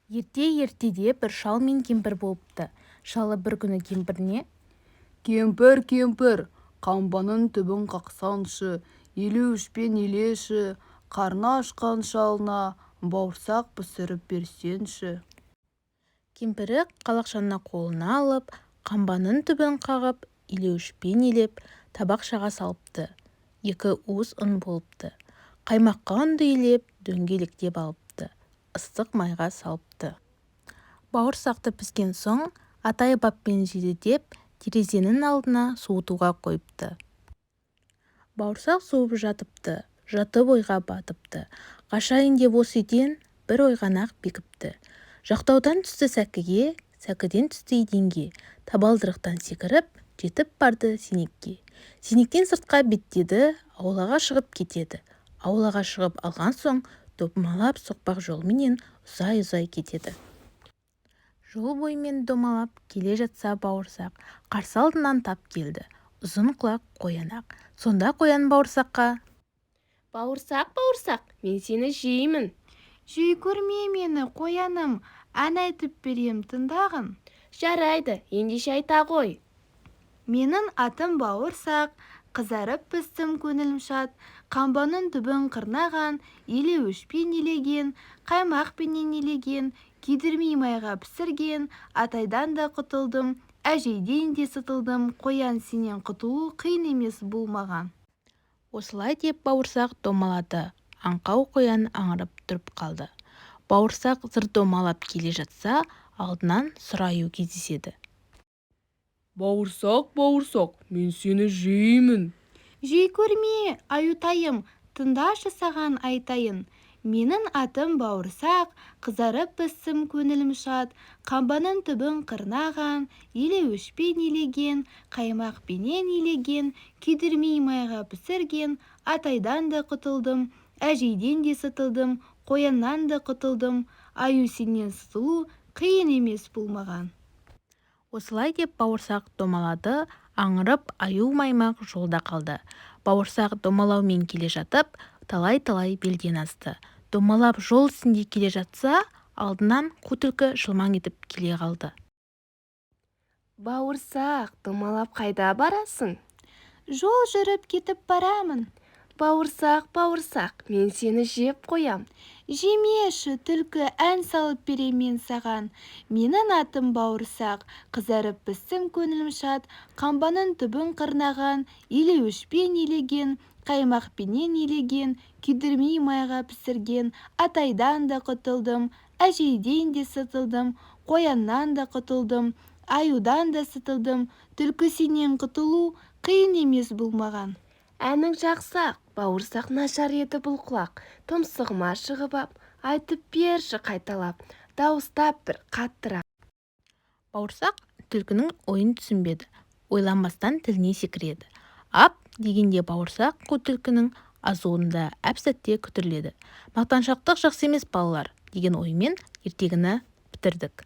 Ерте-ертеде бір шал мен кемпір болыпты. Шалы бір күні кемпіріне: Кемпір, кемпір, қамбаның түбін қақсаңшы, елеуішпен елеші, қарны ашқан шалыңа бауырсақ пісіріп берсеңші. Кемпірі қалақшаны қолына алып, қамбаның түбін қағып, илеуішпен илеп, табақшаға салыпты. Екі уыс ұн болыпты. Қаймаққа ұнды илеп, дөңгелектеп алыпты, ыстық майға салыпты. Бауырсақты піскен соң атай баппен жейді деп, терезенің алдына суытуға қойыпты. Бауырсақ суып жатыпты, жатып ойға батыпты. Қашайын деп осы үйден, бір ойғанақ бекіпті. Жақтаудан түсті сәкіге, сәкіден түсті еденге, табалдырықтан секіріп, жетіп барды сенекке. Сенектен сыртқа беттеді, аулаға шығып кетеді. Аулаға шығып алған соң домалап соқпақ жолменен ұзай-ұзай кетеді. Жол бойымен домалап келе жатса, бауырсақ қарсы алдынан тап келді ұзын құлақ қоян ақ. Сонда қоян бауырсаққа: Бауырсақ, бауырсақ, мен сені жеймін! Жей көрме мені, қояным, ән айтып берем, тыңдағын. Жарайды, ендеше айта ғой. Менің атым Бауырсақ, қызарып пістім, көңілім шат. Қамбаның түбін қырнаған, елеуішпен елеген, қаймақпенен елеген, күйдірмей майға пісірген, атайдан да құтылдым, әжейден де сытылдым, қоян сенен құтылу қиын емес бұл маған. Осылай деп бауырсақ домалады, аңқау қоян аңырып тұрып қалды. Бауырсақ зыр домалап келе жатса, алдынан сұр аю кездеседі. Бауырсақ, бауырсақ, мен сені жеймін! Жей көрме, аютайым, тыңдашы, саған айтайын. Менің атым Бауырсақ, қызарып пістім, көңілім шат. Қамбаның түбін қырнаған, елеуішпен елеген, қаймақпенен елеген, күйдірмей майға пісірген, атайдан да құтылдым, әжейден де сытылдым, қояннан да құтылдым, аю сенен сытылу қиын емес бұл маған. Осылай деп бауырсақ домалады, аңырып аю маймақ жолда қалды. Бауырсақ домалаумен келе жатып, талай-талай белден асты. Домалап жол үстінде келе жатса, алдынан қу түлкі жылмаң етіп келе қалды. Бауырсақ, домалап қайда барасың? Жол жүріп кетіп барамын. Бауырсақ, бауырсақ, мен сені жеп қоям! Жемеші, түлкі, ән салып берем мен саған. Менің атым Бауырсақ, қызарып пістім, көңілім шат. Қамбаның түбін қырнаған, елеуішпен елеген, қаймақпенен елеген, күйдірмей майға пісірген, атайдан да құтылдым, әжейден де сытылдым, қояннан да құтылдым, аюдан да сытылдым, түлкі сенен құтылу қиын емес бұл маған. Әнің жақсы-ақ, бауырсақ, нашар еді бұл құлақ. Тұмсығыма шығып ап, айтып берші қайталап, дауыстап бір қаттырақ. Бауырсақ түлкінің ойын түсінбеді, ойланбастан тіліне секіреді. Ап дегенде бауырсақ қу түлкінің азуында әп-сәтте күтірледі. Мақтаншақтық жақсы емес, балалар, деген оймен ертегіні бітірдік.